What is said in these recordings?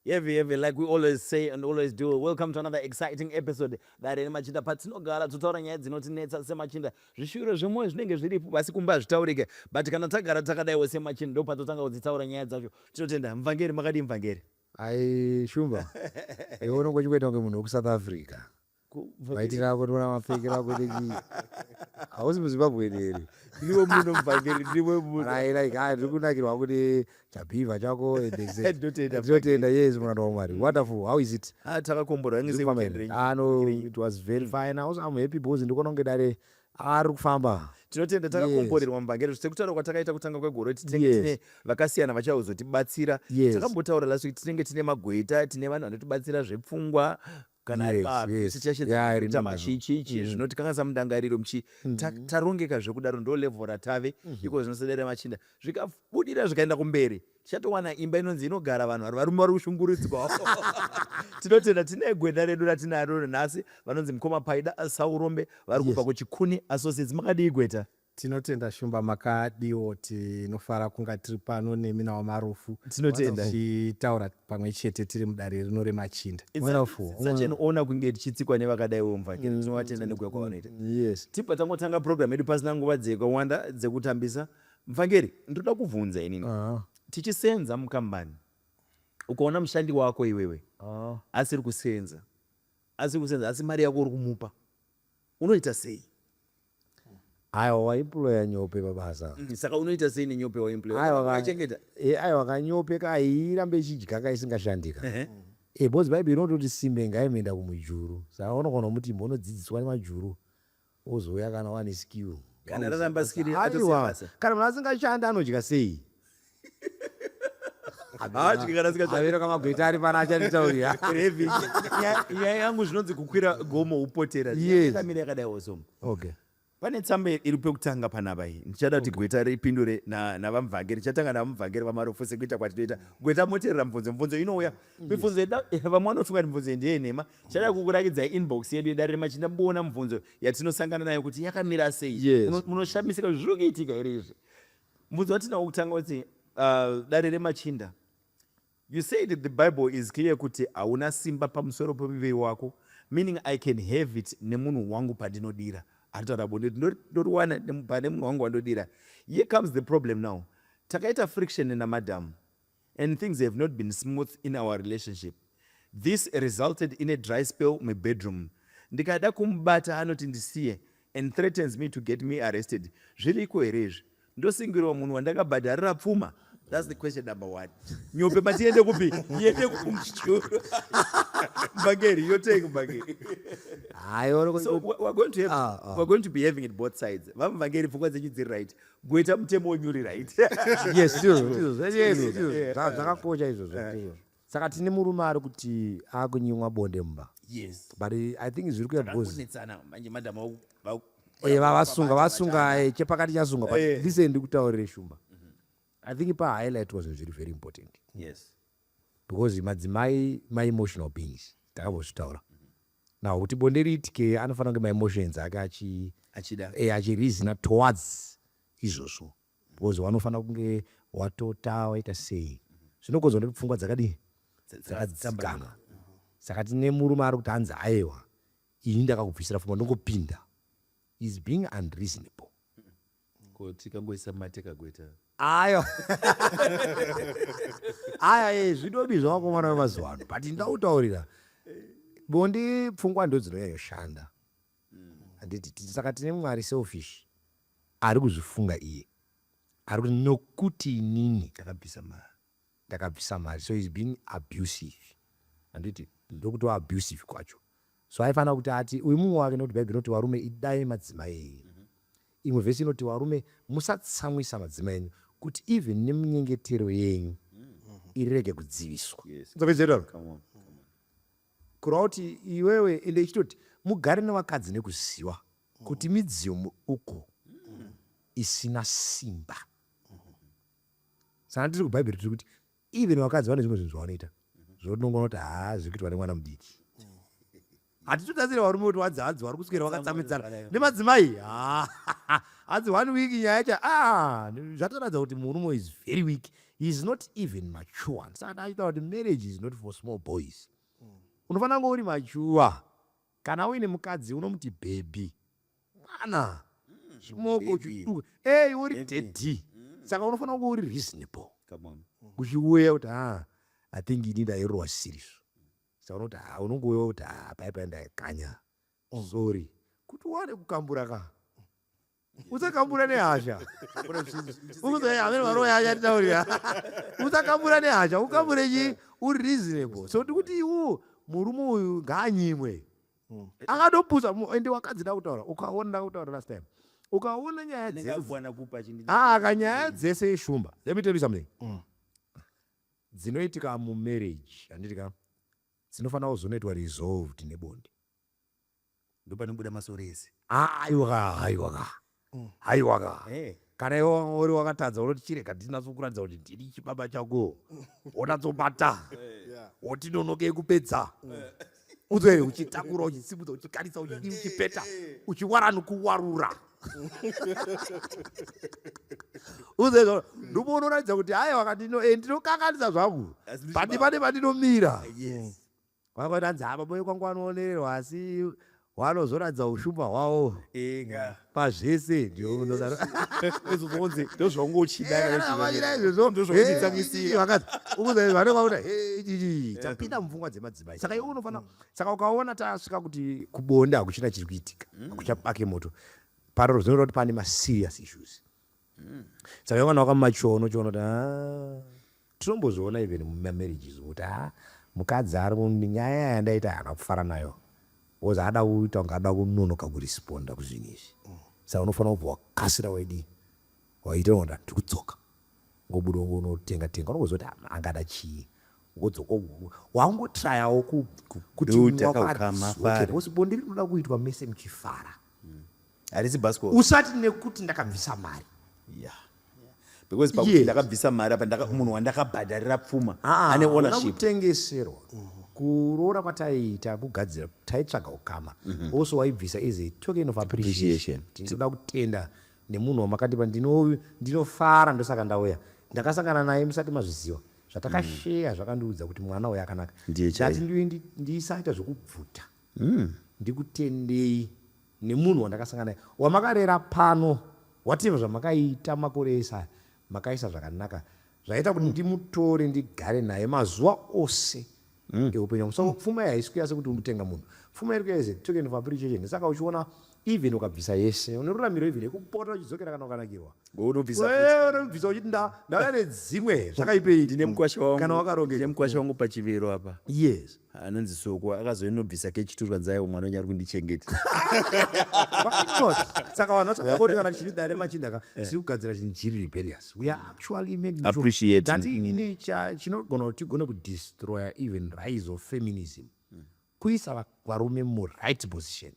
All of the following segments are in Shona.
Heavy, heavy, like we always say and always do. Welcome to another exciting episode. Dare remachinda patinogara totaura nyaya dzinotinetsa semachinda. Zvishuviro zvemwoyo zvinenge zviripo asi kumba hazvitaurike. But kana tagara takadaiwo semachinda ndopatotanga kudzitaura nyaya dzacho. Tinotenda. Mvangeri makadii mvangeri? Ai Shumba, iwe unonge uchingoita kunge munhu wekuSouth Africa. Maitiro ako toona mapfekero ako nechii. Hausi muZimbabwean here? Ndiriwe muno mvangeri, ndiriwe muno. Ai like ah ndiri kunakirwa kuti chabhivha chako and etc. Ndotenda. Ndinotenda yes muranda waMwari. Wonderful. How is it? Ah takakomborwa yange Zviri kufamba here? Ah no, it was very fine. Also I'm happy because ndikuona kunge dare ari kufamba. Tinotenda takakomborerwa muvhangeri sekutaura kwatakaita kutanga kwegore kuti tinenge tine vakasiyana vachazotibatsira. Takambotaura last week tinenge tine magweta, tine vanhu vanotibatsira zvepfungwa kana Yes, yes. situation Yeah, I dzekuita remember. machichichi zvinotikanganisa mundangariro muchi tarongeka zvekudaro ndo level ratave iko zvino sedare machinda zvikabudira zvikaenda kumberi tichatowana imba inonzi inogara vanhu vari varume vari kushungurudzwawo. Tinotenda tine gweta redu ratinaro nhasi vanonzi mukoma Paida Saurombe vari kubva kuChikuni Associates. Makadii gweta? Tinotenda Shumba makadiwo tinofara kunga tiri pano nemi naVaMarufu Tinotenda. tichitaura pamwe chete tiri mudare rino remachinda. It's Wonderful. such an honor kunge tichitsikwa nevakadaiwo mvangeri. Tinovatenda nekuuya kwavanoita. Yes. Tibva tangotanga program yedu pasina nguva dzekawanda dzekutambisa. Mvangeri, ndinoda kubvunza inini. Tichisenza mukambani, ukaona mushandi wako iwewe asiri kusenza, asiri kusenza asi mari yako uri kumupa, unoita sei? Aiwa waemploya nyope pabasa. Saka unoita sei nenyope waemploya? Aiwa ka Wakachengeta? Eh, aiwa kanyope ka hairambe ichidya ka isingashandika. Eh, because Bible inototi simbe ngaimboenda kumujuru. Saka unogona kumuti imbonodzidziswa nemajuru wozouya kana wane skill. Kana raramba skill atosiya Aiwa, basa. kana munhu asingashandi anodya sei? Haadyi kana asingashandi. Avero kamagweta ari pano achanditaurira. Heavy. Nyaya yangu zvinonzi kukwira gomo upotera. Yes. Yakamira yakadai so. Okay. Pane tsamba iri pekutanga panapa iyi. Ndichada kuti gweta ripindure naVaMubvangeri. Tichatanga naVaMubvangeri VaMarufu sekuita kwatinoita. Gweta moteerera mubvunzo. Mibvunzo inouya. Mibvunzo yeda vamwe vanofunga kuti mibvunzo iyi ndeyenhema. Tichada kukurakidzai inbox yedu yedare remachinda muboona mibvunzo yatinosangana nayo kuti yakamira sei. Yes. Munoshamisika kuti zviri kuitika here izvi. Mubvunzo watinawo kutanga kuti dare remachinda. You said the bible is clear kuti hauna simba pamusoro pemuviri wako meaning I can have it nemunhu wangu pandinodira. Aritaura bonde ndoriwana pane munhu wangu wandodira. Here comes the problem now. Takaita friction namadam and things have not been smooth in our relationship. This resulted in a dry spell mubedroom. Ndikada kumubata anoti ndisiye and threatens me to get me arrested. Zviriko here izvi? Ndosingirwa munhu wandakabhadharira pfuma? That's the question number one. Nyope mati iende kupi? Iende kumujuru. Mbangeri, your take Mbangeri. Hayi, So we're going to have we're going to be having it both sides. VaMvangeri pfungwa dzenyu dziri right. Goita mutemo wenyu uri right. Yes, ndizvo, yes, ndizvo. Zvakakosha izvozvo. Ndizvo. Saka tine murume ari kuti akunyimwa bonde mumba. Yes. But I think zviri kuya because Takangonetsana manje madam vasunga vasunga chepakati chasunga but listen ndikutaurire Shumba. I think pa highlight was zviri very important. Yes. Because madzimai ma emotional beings takambozvitaura. Now kuti bonde riitike anofanira kunge ma emotions ake achi achida achireasona towards izvozvo. Because wanofanira kunge watota waita sei zvinokonzwa nekuti pfungwa dzakadii dzakadzikama saka tine murume ari kuti hanzi ayewa ini ndakakubvisira pfungwa ndongopinda is being unreasonable. Ko tikangoisa mate kagweta. Ayo aya eh, zvidobi zvavakomana vemazuva ano but ndakutaurira bonde pfungwa ndo dzinonyanyoshanda handiti saka tine mwari selfish Ari kuzvifunga iye. Ari kuti nokuti inini ndakabvisa mari. Ndakabvisa mari so he's being abusive. Handiti ndokutova abusive kwacho. So aifanira kuti ati uyu mumwe wake nokuti bhaibheri rinoti varume idai madzimai enyu. Imwe vhesi inoti varume musatsamwisa madzimai enyu kuti even neminyengetero yenyu irege kudziviswa. Yes. Dzapedzerwa. Come on. Kureva kuti iwewe ende ichitoti mugare nevakadzi nekuziva kuti midziyo muduku isina simba. Saka tiri kubhaibheri tiri kuti even vakadzi vane zvimwe zvinhu zvavanoita zvotinongoona kuti haa zviri kuitwa nemwana mudiki. Hatitotarisire varume kuti wanzi hanzi vari kuswera vakatsamwidzana nemadzimai. Hanzi one week nyaya yacho ah zvatoratidza kuti murume is very weak. He is not even mature. Saka achitaura kuti marriage is not for small boys. Unofanira kunge uri mature. Kana uine mukadzi, unomuti baby, mwana, chimoko. Baby. Chiduku ei uri daddy, saka unofanira kunge uri reasonable. Come on. Kuchiuya kuti, "Ha, I think ini ndairohwa zvisiriso." Saka unoti, "Ha," unongouya kuti, "Ha, pai pai ndaikanya, sorry." Kuti wane kukambura ka, usakambura nehasha. Amene varoya achatitaurira, usakambura nehasha, ukambure chi uri reasonable. So ndikuti iwo murume uyu ngaanyimwe, akatopusa. Ende wakadzi kutaura, ukaona ndakutaura last time, ukaona nyaya dzese Ndingagwana kupa chindi. Ah, kanyaya dzese, Shumba, let me tell you something, dzinoitika mumarriage, handiti ka, dzinofanira kuzonoitwa resolved nebonde. Ndopanobuda masoro ese. Aiwaka, aiwaka, aiwaka. Kana iwe uri wakatadza, unoti, "Chirega ndinatsokuratidza kuti ndiri chibaba chako." Wonatsobata, wotinonokei kupedza, uzwe uchitakura, uchisimudza, uchikarisa, uchidii, uchipeta, uchiwara nokuwarura, uzwe ndipo unoratidza kuti, "Aiwa, ndinokanganisa zvangu." Asi ndiri Pandi chibaba. pane pandinomira. Kwakati anzi apa boye kwangu vanoonererwa, asi vanozoratidza ushumba hwavo Ega. pazvese. Ndozvonzi ndozvaunge uchida. Ndioida izvozvo. Ndozvaunotsamwisira. Vanenge vakuti tapinda mupfungwa dzemadzimai. Saka iwe unofana, saka ukaona tasvika kuti kubonde hakuchina chiri kuitika, hakuchabake moto paro, zvinoreva kuti pane maserious issues. Saka iwe kana wakamature, unochiona kuti, "Ah," tinombozviona even mumamarriages kuti, "A, mukadzi ari nyaya yandaita haana kufara nayo," because ada kuita kunge ada kunonoka kuresponda kuzvinhu izvi. Saka unofanira kubva wakasira, waidii, waita kuti ndikudzoka, ngobuda unotenga tenga, unongoziva kuti, "Ah, angada chii?" Ngodzoka, wangotrayawo kuti Build wako akahukama, adzoke, afare. Because bonde rinoda kuitwa mese muchifara. Harisi bhasikoro. Usati nekuti ndakabvisa mari. Yeah, because pakuti ndakabvisa mari apa, munhu wandakabhadharira pfuma Ah, ane hauna ownership. Kutengeserwa. Kuroora kwataiita kugadzira, taitsvaga ukama. Also waibvisa is a token of appreciation. Appreciation. Tinoda kutenda nemunhu wamakandipa. Ndinofara, ndosaka ndauya. Ndakasangana naye musati mazviziva, zvatakasheya zvakandiudza kuti mwana uyu akanaka. Ndiye Ndati chaiye. ndisaita zvokubvuta, ndikutendei nemunhu wandakasangana naye, wamakarera pano, whatever zvamakaita makore ese aya, makaisa zvakanaka, zvaita kuti ndimutore ndigare naye mazuva ose eupenyu hwangu. So pfuma iyi haisi kuya sekuti unotenga munhu, pfuma iri kuya is a token of appreciation. Saka uchiona, even ukabvisa yese, unoruramiro even yekupota uchidzokera kana ukanakirwa. Unobvisa. Unobvisa uchiti, "Ndauya nedzimwe." Zvakaipei Ndine mukwasha wangu. kana wakarongeka? Ndine mukwasha wangu pachivero apa. Anonzi Soko, akazoinobvisa kechiturwa nzaiwo, mwana wenyu ari kundichengeta. Why not? Saka vanhu vatsvakoti kana chiri dare machinda ka, tiri kugadzira chinhu chiri rebellious. We are actually making sure Appreciate. that inini chinogona kuti tigone kudestroya even rise of feminism, kuisa varume muright position.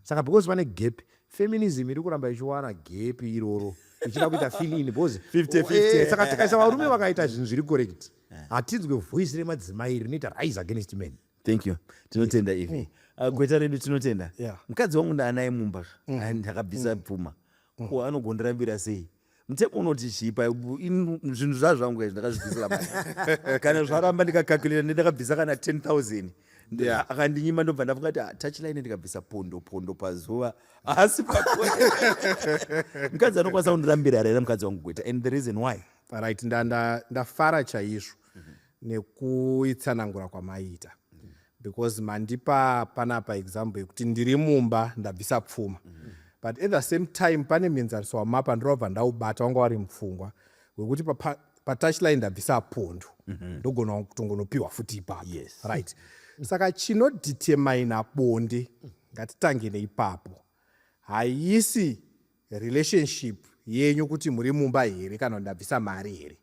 Saka because pane gap, feminism iri kuramba ichiwana gap iroro, ichida kuita fill in because 50-50. Saka tikaisa varume vakaita zvinhu zviri correct, hatinzwe voice remadzimai rinoita rise against men. Thank you, tinotenda ivi. Gweta redu, tinotenda. Mukadzi wangu ndaanaye mumba. Ah, ndakabvisa pfuma, ko anogondirambira sei? Mutemo unoti chipa zvinhu zvazvangu izvi, ndakazvibvisira mari. Kana zvaramba, ndikacalculata, ndakabvisa kana 10 000, akandinyima, ndobva ndafunga kuti, "Ah, touchline, ndikabvisa pondo pondo pazuva, asi pako mukadzi anokwanisa kundirambira here?" Mukadzi wangu, gweta, and the reason why? Right, ndafara chaizvo nekuitsanangura kwamaita, because mandipa panapa example yekuti ndiri mumba, ndabvisa pfuma, but at the same time pane muenzaniso wamapa, ndinobva ndaubata, wanga wari mupfungwa, wekuti patouchline ndabvisa pondo, ndogona kutongonopiwa futi ipapo. Right, saka chinodetermina bonde, ngatitange neipapo, haisi relationship yenyu kuti muri mumba here kana kuti ndabvisa mari here.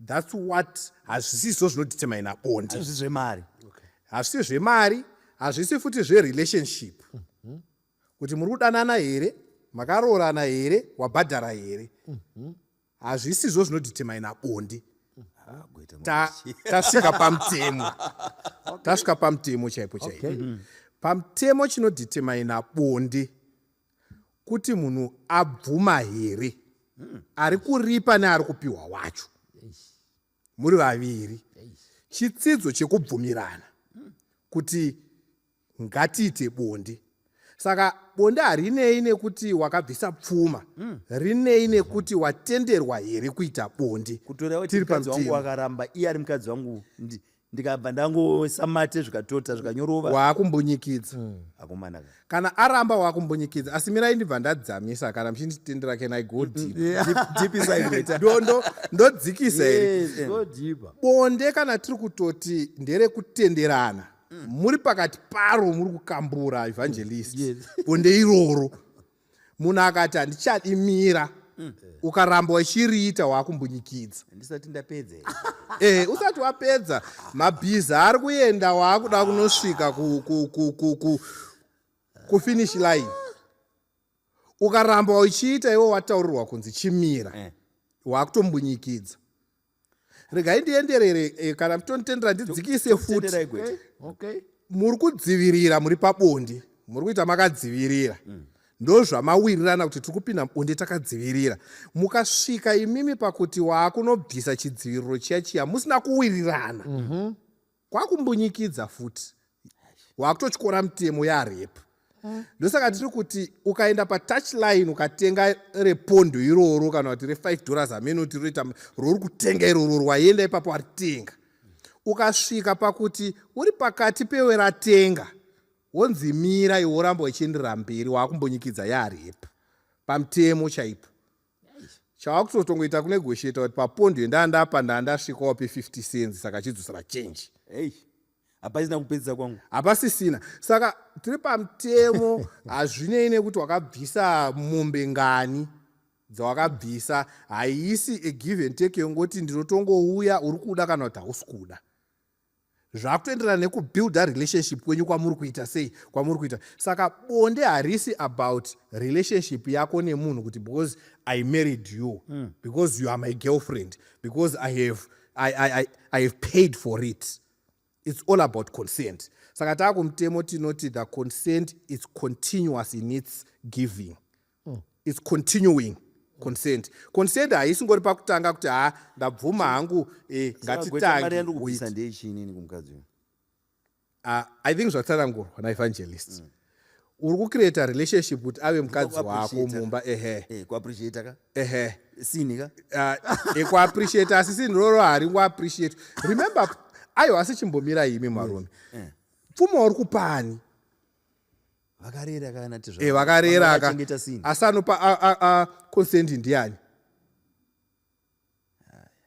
That's what, hazvisizvo zvinodetermina bonde. Hazvisi zvemari. Hazvisi zvemari, hazvisi futi zverelationship kuti muri kudanana here, makaroorana here, wabhadhara here. Hazvisizvo zvinodetermina bonde. Gweta. Tasvika pamutemo, tasvika pamutemo chaipo chaipo. Pamutemo chinodetermina bonde kuti munhu abvuma here, ari kuripa neari kupiwa wacho. Muri vaviri, chitsidzo chekubvumirana kuti ngatiite bonde. Saka bonde harinei nekuti wakabvisa pfuma, rinei nekuti watenderwa here kuita bonde. Kutora kuti Tiri mukadzi wangu pamutemo. Wakaramba iye ari mukadzi wangu, ndikabva ndangosamate, zvikatota, zvikanyorova. Waakumbunyikidza. Akomana. Kana aramba, waakumbunyikidza. Asi mirai, ndibva ndadzamisa, kana muchinditendera. Can I go deep? Deep inside, gweta. Ndodzikisa here? Yes. Go deeper. Bonde, kana tiri kutoti nderekutenderana, muri pakati paro, muri kukambura, evangelist. Bonde iroro, munhu akati handichadi, mira, ukaramba uchiriita, waakumbunyikidza. Ndisati ndapedza. Usati wapedza, mabhiza ari kuenda, waakuda kunosvika kufinish line, ukaramba uchiita, iwo wataurirwa kunzi chimira, waakutombunyikidza. Regai ndienderere, kana mutonitendera ndidzikise futi. Tenderai, gweta. Okay. Muri kudzivirira, muri pabonde, muri kuita makadzivirira, ndo zvamawirirana kuti tiri kupinda mubonde takadzivirira. Mukasvika imimi pakuti waakunobvisa chidziviriro chiya chiya musina kuwirirana, kwakumbunyikidza futi, waakutotyora mutemo yarape. Ndosaka tiri kuti ukaenda patouch line ukatenga repondo iroro kana kuti re5 dollars, hamene kuti roita rori kutenga iroro, rwaenda ipapo waritenga, ukasvika pakuti uri pakati peweratenga, wonzi mira, iwe woramba uchienderera mberi, waakumbonyikidza, yarape pamutemo chaipo. Chawakutotongoita kunegotiata kuti papondo yendandapa ndandasvikawo pe50 cents, saka chidzosera change. Ei, hapasina kupedzisa kwangu. Hapasisina. Saka tiri pamutemo, hazvinei nekuti wakabvisa mombe ngani dzawakabvisa. Haisi a give and take yongoti ndinotongouya, uri kuda kana kuti hausi kuda. Zvakutoenderana nekubuilda relationship kwenyu kwamuri kuita, sei kwamuri kuita. Saka bonde harisi about relationship yako nemunhu, kuti because I married you, because you are my girlfriend, because I have paid for it. It's all about consent. Saka taakumutemo tinoti the consent is continuous in its giving. It's continuing consent. Consent haisingori pakutanga kuti ha, ndabvuma hangu, Saka gweta, mari ngatitange. yandiri kubvisa ndeyechinini kumukadzi uyu? I think zvatsanangurwa naevangelist, uri kucreata relationship kuti ave mukadzi wako Kuappreciate. mumba, ehe. Kuappreciata ka. Ehe. Sini ka. Ekuappreciate, asi sinhu roro haringoappreciate. Remember, aiwa, asi chimbomira imi marume. Pfuma uri kupani? Vakarera kana ti. Vakarera ka. Vakachengeta sini. Asi anopa consent ndiani?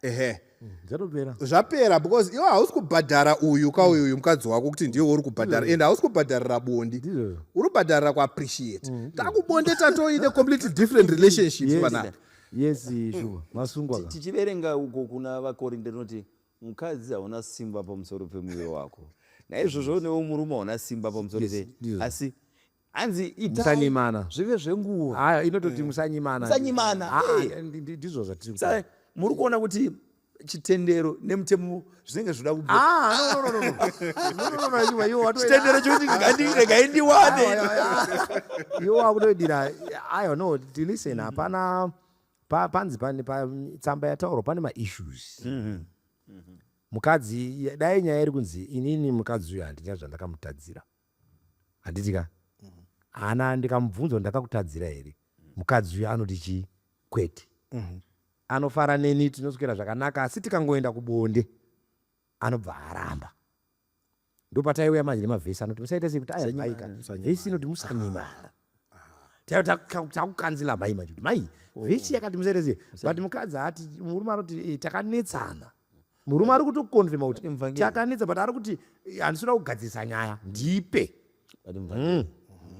Ehe. Zvatopera. Zvapera, because iwe hausi kubhadhara uyu kauyu, uyu mukadzi wako, kuti ndiye uri kubhadhara, and hausi kubhadharira bondi. Ndizvozvo. Uri kubhadharira kuappreciate. Takubonde tatoine completely different relationship panapa. Yes, sure, masungwa ka. Tichiverenga uko kuna vaKorinde, rinoti mukadzi hauna simba pamusoro pemuviri wako, naizvozvo newo murume hauna simba pamusoro pe Ndizvo. Asi hanzi itai Musanyimana. zvive zvenguva. Aya inototi musanyimana. Musanyimana, Ah, eh. ndizvo zvatiri. Saka muri kuona kuti chitendero nemutemo zvinenge zvoda ku Ah, no, no, no, no. No, no, no, no, iwe Chitendero chokuti regai ndiwane. Iwe wakutoidira. Aiwa, no, listen, hapana panzi pane tsamba yataurwa, pane maissues. Mukadzi, dai nyaya iri kunzi inini mukadzi uyu handina zvandakamutadzira, handiti ka? Hana ndikamubvunza kuti ndakakutadzira here, mukadzi uyu anoti chii? Kwete, anofara neni, tinoswera zvakanaka, asi tikangoenda kubonde anobva aramba. Ndopataiuya manje nemavhesi anoti musaita sei, kuti aya maika vhesi inoti musanyimana. Takukanzila mai manje kuti mai, vhesi yakati musaita sei, but mukadzi haati, murume anoti takanetsana. Murume ari kutokonfirma kuti Mvangeri. takanetsa, but ari kuti handisida kugadzirisa nyaya, ndipe.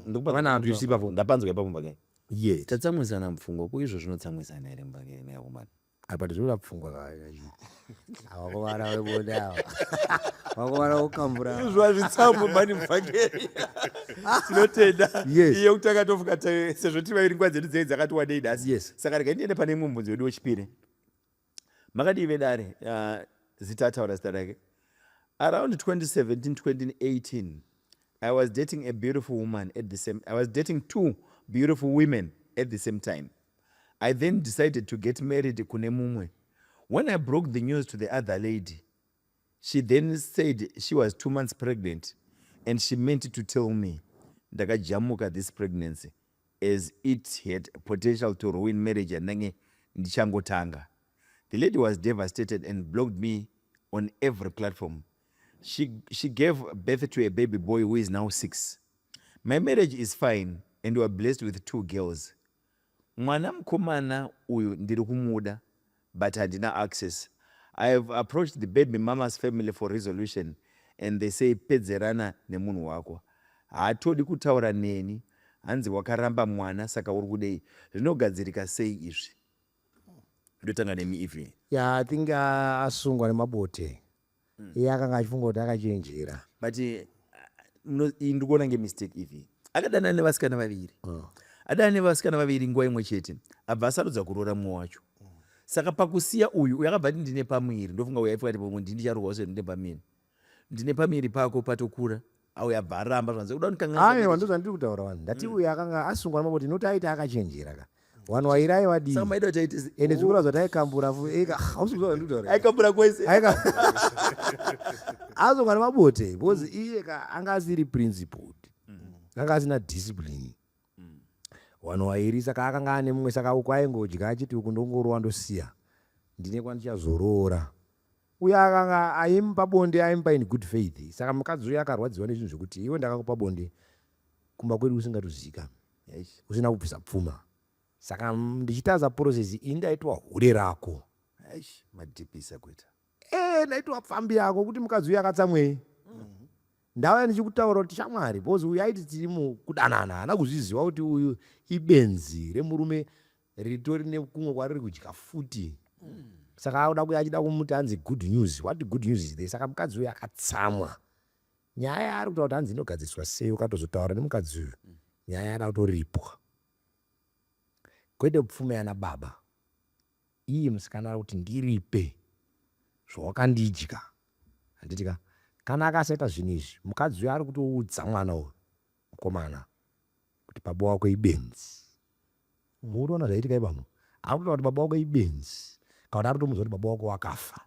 Vana vanhu ipapo. Ndapanzwa ipapo, mvangeri. Yes. Tatsamwisana mupfungwa ko, izvo zvinotsamwisana here, mvangeri neakomana? Apa tinoda pfungwa ka. Vakomana vebonde ava, vakomana vokambura. Izvo hazvitsamwe mani, mvangeri, tinotenda. Yes. Iye kutanga tofuka sezvo tiri vairi, nguva dzedu dzei dzakati wandei nhasi. Yes. Saka regai ndiende pane imwe mubvunzo wedu wechipiri. Makadii vedare? Zita ataura zita rake. Around 2017 2018 I was dating a beautiful woman at the same I was dating two beautiful women at the same time. I then decided to get married kune mumwe. When I broke the news to the other lady, she then said she was 2 months pregnant and she meant to tell me. Ndakajamuka this pregnancy as it had potential to ruin marriage yandange ndichangotanga. The lady was devastated and blocked me on every platform. She gave birth to a baby boy who is now 6. My marriage is fine and we are blessed with two girls. Mwana mukomana uyu ndiri kumuda, but handina access. I have approached the baby mama's family for resolution and they say, "Pedzerana nemunhu wako, haatodi kutaura neni. Hanzi wakaramba mwana, saka uri kudei?" Zvinogadzirika sei izvi? Ndotanga nemi, Eve. Yeah, I think asungwa nemabote. Iye akanga achifunga kuti akachenjera. But iyi ndikuona ngemistake. Eve akadanana nevasikana vaviri, adanana nevasikana vaviri nguva imwe chete, abva asarudza kuroora mumwe wacho. Saka pakusiya uyu, uyu akabva ati, "Ndine pamuviri." Ndofunga uyu aifunga kuti pamwe ndindicharohwa se ndine pamuviri, ndine pamuviri pako patokura. Auya abva aramba, zvanzi uda kundikanganisa Aiwa, marriage. Ndo zvandiri kutaura vanhu. Ndati uyu akanga asungwa nemabote nokuti aiti akachenjera ka. Vanhu vairi aivadii? Saka maida kuti aite Ende zvikura zvataikambura eka, hausi kuziva zvandiri kutaura. Aikambura kwese. Aika asungwa nemabote because iye ka anga asiri principled, anga asina discipline. Vanhu vairi, saka akanga ane mumwe, saka uku aingodya achiti, "Uku ndongorowa, ndosiya, ndine kwandichazoroora." Uye akanga aimupa bonde, aimupa in good faith. Saka mukadzi uyu akarwadziwa nezvinhu zvekuti, "Iwe, ndakakupa bonde kumba kwedu usingatozivikanwi, usina kubvisa pfuma, saka ndichitaza process ini ndaitwa hure rako." Eish, madhipisa kuita. E, ndaitwa pfambi yako. Kuti mukadzi uyu akatsamwei? Ndauya ndichikutaura kuti shamwari, because uyu aiti tiri mukudanana, haana kuzviziva kuti uyu ibenzi remurume ritori nekumwe kwariri kudya futi. Saka akuda kuya achida kumuti hanzi good news. What good news is there? Saka mukadzi uyu akatsamwa. Nyaya yaari kutaura kuti hanzi inogadziriswa sei, ukatozotaura nemukadzi uyu, nyaya yada kutoripwa, kwete pfuma yana baba. Iye musikana ari kuti, "Ndiripe zvawakandidya." Handiti ka kana akasaita zvinhu izvi, mukadzi uyu ari kutoudza mwana uyu mukomana kuti baba wako ibenzi. Munoona zvaitika ipamo? Ari kutaura kuti baba wako ibenzi, kana kuti ari kutomuudza kuti baba wako wakafa.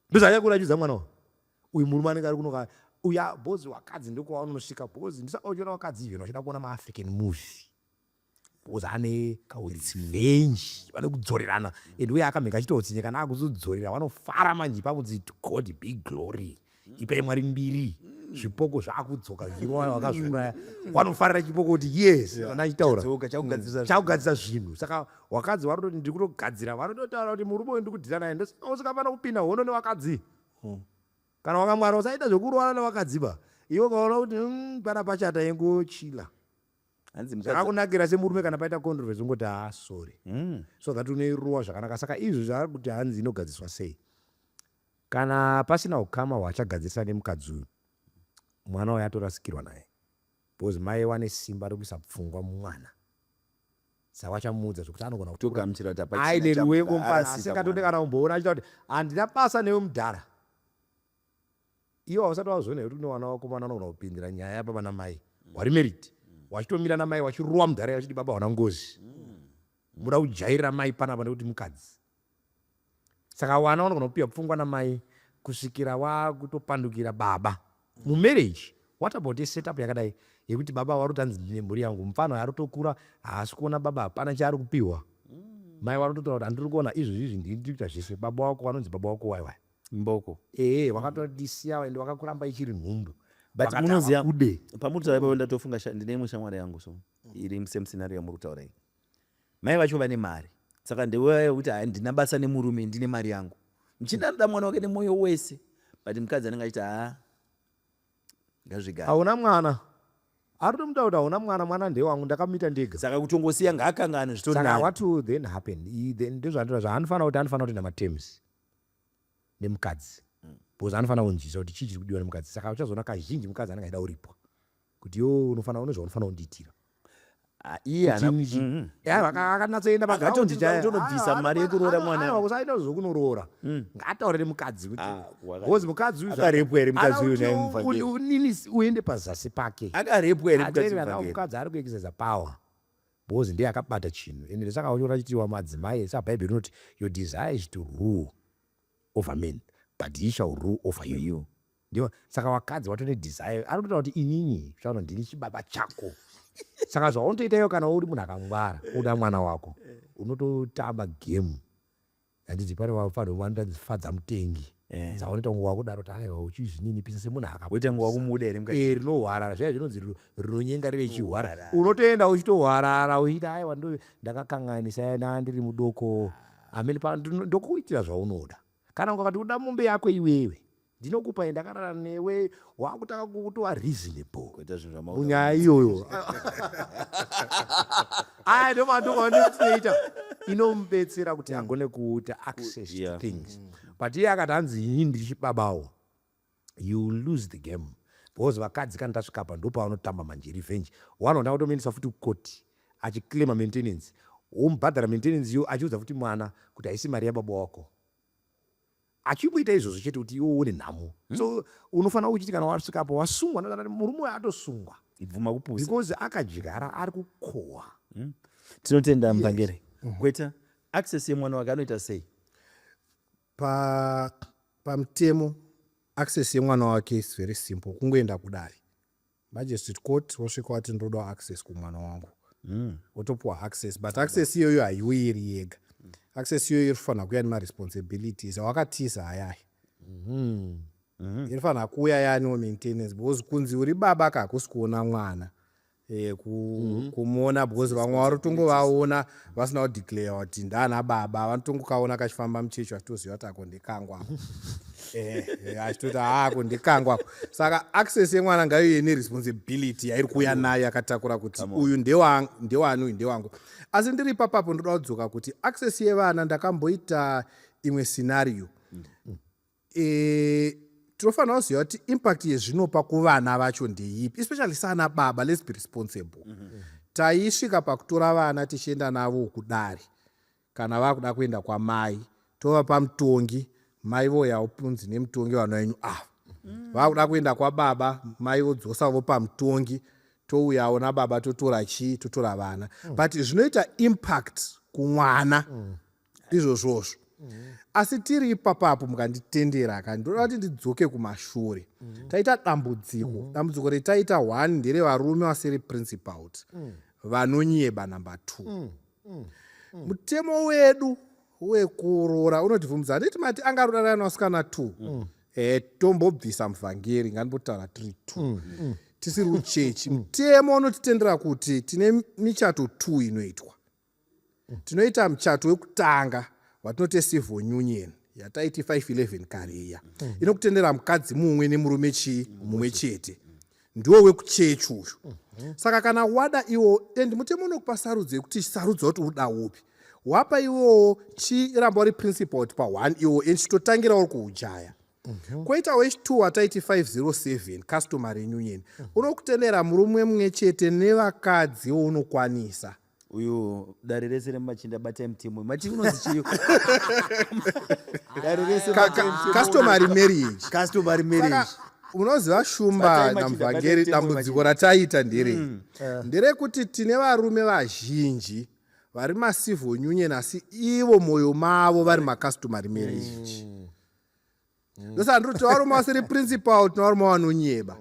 Ndozvaachakura achiudza mwana uyu. Uyu murume anenge ari kunoka uya bhozi wakadzi, ndokwaanonosvika bhozi. Ndisaka uchiona vakadzi even vachida kuona maAfrican movie because ane revenge, vane kudzorerana. And uye akamheka achitotsinye, kana akuzodzorera vanofara manje pakunzi, "To God be glory, ipai Mwari mbiri." Zvipoko zvakudzoka zvichirova vakazviuraya, vanofarira chipoko kuti yes, kana achitaura Dzoka chakugadzirisa. Chakugadzisa zvinhu. Saka wakadzi varototi, "Ndiri kutogadzira." Vanototaura kuti murume uyu ndikudhira naye. Ndosaka usingafana kupinda hondo nevakadzi. Kana wakamwara, usaita zvekurowana nevakadzi ba. Iwe ukaona kuti pana pachata, yengochila. Hanzi mukadzi Zvakakunakira semurume, kana paita controversy, ungoti, "Ha, sorry," so that unoirowa zvakanaka. Saka izvo zvaari kuti hanzi inogadziswa sei, kana pasina ukama hwachagadzirisa nemukadzi uyu, mwana uyu atorasikirwa naye because mai vane simba rekuisa pfungwa mumwana. Saka vachamuudza zvokuti anogona Kutogamuchira kuti hapachina aine ruwengo mufana, arasika asingatode mwana. Kana kumboona achita kuti, "Handina basa newe mudhara." Iwo hausati wazoona kuti kune vana vakomana vanogona kupindira nyaya yababa namai wari married, wachitomira namai wachirowa mudhara, vachiti baba wana ngozi, muda kujairira mai panapa nekuti mukadzi. Saka vana vanogona kupiwa pfungwa namai kusvikira wakutopandukira baba mumarriage. What about a setup yakadai yekuti baba vari kuti, "Hanzi ndine mhuri yangu"? Mufano ari kutokura, haasi kuona baba, hapana chaari kupiwa. Mai vari kutotaura kuti, "Handiri kuona izvozvi izvi, ndini ndiri kuita zvese." Baba wako vanonzi baba wako waiwai? Mboko. Ehe, vakatodisiya ende vakakuramba ichiri nhumbu. But Vakati munoziva, havakude. Pamuri ipapo ndatofunga ndine imwe shamwari yangu, so iri musame scenario yamuri kutaura iyi. Mai vacho vane mari, saka ndewaya yekuti, "Handina basa nemurume, ndine mari yangu." Muchinda anoda mwana wake nemwoyo wese, but mukadzi anenge achiti, "Ha, ngazvigare." Hauna mwana, ari kutomuta kuti hauna mwana, mwana ndewangu, ndakamuita ndega. Saka kutongosiya, ngaakangane, zvitori Saka nani. what will then happen? Then ndozvandinoda zvaanofanira kuti anofanira kutoenda materms nemukadzi because anofanira kunzwisa kuti chii chiri kudiwa nemukadzi. Saka uchazoona kazhinji mukadzi anenge achida kuripwa kuti yo unofanira une zvaunofanira kundiitira. Ah, iye hana Akanatsoenda. Akatonzi kutonobvisa mari yekuroora mwana. Kusaita zvokunoroora, ngaataurire mukadzi kuti Ah, because mukadzi uyu Akarepwa here mukadzi uyu Ana naye kuti muvhangeri? unini uende pazasi pake. Akarepwa here mukadzi Ateerera, muvhangeri? mukadzi ari kuexercise power. Because ndiye akabata chinhu. Ende saka uchiona chitiwa madzimai, saka Bhaibheri rinoti your desire is to rule over men, but he shall rule over you. You. Ndiyo saka vakadzi watone desire, ari kutotaura kuti inini zvaona ndini chibaba chako. Saka zvaunotoita iwe kana uri munhu akangwara, uda mwana wako, unototamba game. Handiti pane vafanhu vanotanzi fadza mutengi. Dzaunoita kunge wakudaro kuti aiwa, uchizvininipisa semunhu Woita kunge wakumuda here mukadzi? Eh, rinohwarara zviya zvinonzi rinonyenga rive chihwara. Unotoenda uchitohwarara uchiti aiwa, ndo ndakakanganisa, ndiri mudoko amene ndokuitira zvaunoda. Kana ukakati uda mombe yako iwewe, ndinokupa, ndakarara newe, wakutanga kutova reasonable Kuita zvinhu zvamaoda. Munyaya iyoyo aya ndo mandokatinoita inomubetsera kuti agone kuita access to things. But iye akati hanzi inini ndiri chibabawo, you lose the game, because vakadzi kana tasvika apa ndopavanotamba manje revenge. Wanoda kutomuendesa futi kukoti achiclaima maintenance, womubhadhara maintenance iyo, achiudza futi mwana kuti haisi mari yababa wako, achimboita izvozvo chete kuti iwe une nhamo. So unofanira uchiti kana wasvika apo wasungwa, ndoda murume uyo atosungwa. Ibvuma kupusa. Because akadyara ari kukohwa. Tinotenda mupangeri. Gweta, access yemwana wake anoita sei? Pamutemo access yemwana wake is very simple, kungoenda kudare, magistrate court, wosvika wati ndodawo access kumwana wangu, wotopiwa access. But access iyoyo haiuyi iri yega. Access iyoyo irifanira kuuya nemaresponsibilities awakatiza ayaya. Irifanira kuuya yanewo maintenance, because kunzi uri baba ka hakusi kuona mwana, kumuona, because vamwe vari kutongovaona vasina kudeclare kuti ndaana baba. Vanotongokaona kachifamba muchechi vachitoziva kuti ako ndekangwa ako. Achitoti haako ndekangwa ako. Saka access yemwana ngaiuye neresponsibility yairi kuuya nayo yakatakura kuti uyu ndewani, uyu ndewangu. Asi ndiri ipapapo, ndoda kudzoka kuti access yevana, ndakamboita imwe scenario. Tinofanira kuziva kuti impact yezvinopa kuvana vacho ndeipi, especially sana baba. Let's be responsible. Taisvika pakutora vana tichienda navo kudare kana vakuda kuenda kwamai, tovapa mutongi, mai voyawo punzi nemutongi, vana venyu ava vakuda kuenda kwababa, mai vodzosa vopa mutongi, touyawo nababa, totora chii, totora vana. But zvinoita impact kumwana izvozvozvo. Asi tiri ipapapo, mukanditendera ka, ndoda kuti ndidzoke kumashure. Taita dambudziko. Dambudziko retaita one nderevarume vasiri principled, vanonyeba. Number two, mutemo wedu wekuroora unotibvumidza, handiti? Mati angaroorana nevasikana two. Tombobvisa muvhangeri, ngandimbotaura tiri two tisiri uchechi. Mutemo unotitendera kuti tine michato two inoitwa. Tinoita muchato wekutanga watinoti civil union, yataiti 511 kare iya, inokutendera mukadzi mumwe nemurume chii, mumwe chete. Ndiwo wekuchechi uyu. Saka kana wada iwo, and mutemo unokupa sarudzo yekuti sarudza kuti uda upi. Wapa iwowo, chiramba uri principled pa1 iwo and chitotangira uri kuujaya. Kwoita wechi2 wataiti 507, customary union, unokutendera murume mumwe chete nevakadzi unokwanisa. Uyu dare rese remachinda, batai mutemo. Mati unonzi chii dare rese? Customary marriage. Customary marriage. Saka unoziva, Shumba Batai machinda, namuvhangeri, batai mutemo. Dambudziko rataita nderei? Nderekuti tine varume vazhinji vari macivil union, asi ivo mwoyo mavo vari macustomary marriage. Ndosaka ndiri kuti varume vasiri principled, tine varume vanonyeba.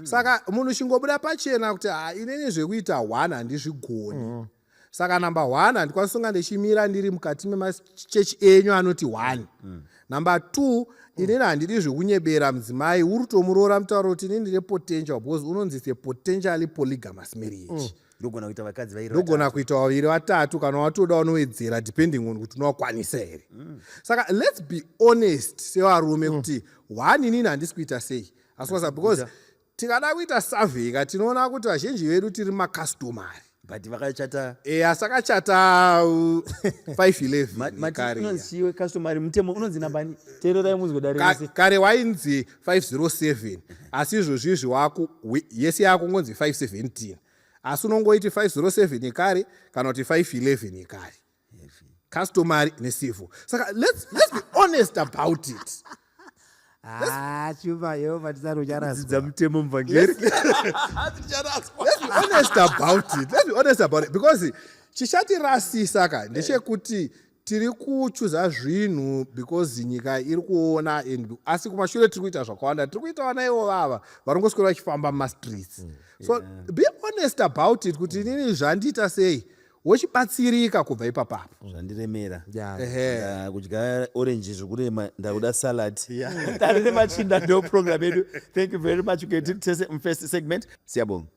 Saka munhu chingobuda pachena kuti ha, inini zvekuita one handizvigoni. Saka number one, handikwanisi kunga ndichimira ndiri mukati memachechi enyu anoti one. Number two, inini handidi zvekunyebera mudzimai uri kutomuroora mutauro kuti inini ndine potential, because unonzi it's a potentially polygamous marriage. Ndogona kuita vakadzi vairi. Ndogona kuita vaviri, vatatu, kana watoda unowedzera, depending on kuti unowakwanisa here. Saka let's be honest sevarume kuti one, inini handisi kuita sei, asi kwasa, because tikada kuita survey ka, tinoona kuti vazhinji vedu tiri macustomary. But vakachata. Asi akachata 511 Mati kare. unonzi chiwe customary? Mutemo unonzi nambani? Teererai munzwe dare rese. Kare wainzi 507, asi izvozvi izvi waku yese yakungonzi 517, asi unongoiti 507 yekare kana kuti 511 yekare, customary necivil. Saka let's be honest about it. Ah, chuma yehova tisati ucharaswa mutemo muvhangeri. Let's be honest about it. Let's be honest about it because chichatirasisa ka ndechekuti tiri kuchuza zvinhu because nyika iri kuona and asi kumashure tiri kuita zvakawanda tiri kuita vana ivo vava varongoswera vachifamba mumastreets mm, so yeah. Be honest about it kuti inini zvandiita sei wochibatsirika kubva ipapapo zvandiremera yeah. Kudya orange zvekurema ndakuda salad yeah. Dare remachinda ndo program yedu. Thank you very much tese mufirst segment. Siyabonga.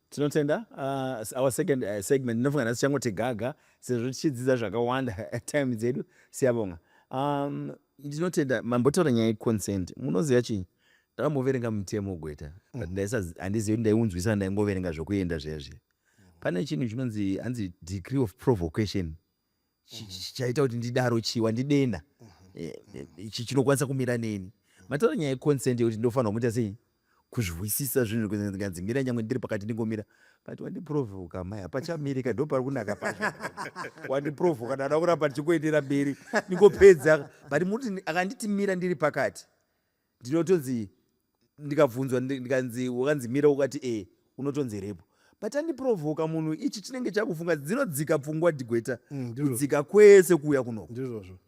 Tinotenda our second segment ndinofunga nhasi tichangoti gaga sezvo tichidzidza zvakawanda time dzedu. Siyabonga. Ndinotenda mambotaura nyaya yeconsent. Munoziva chii? Ndakamboverenga mutemo gweta but handizivi kuti ndaiunzwisa ndaingoverenga zvokuenda zviya zviya. Pane chinhu chinonzi hanzi degree of provocation chaita kuti ndidaro chii wandidena ichi chinokwanisa kumira neni. Mataura nyaya yeconsent yekuti ndofanirwa kuita sei kuzwisisa zvinhu ndikanzi mira nyangwe ndiri pakati ndingomira but wandiprovoka mai hapachamirika ndo pari kunaka pacho wandiprovoka ndada kuramba ndichingoendera mberi ndingopedza but muti akanditi mira ndiri pakati ndinotonzi ndikabvunzwa ndikanzi wakanzi mira ukati e unotonzi repo but andiprovoka munhu ichi chinenge chakufunga dzinodzika pfungwa digweta kudzika kwese kuuya kunoko ndizvozvo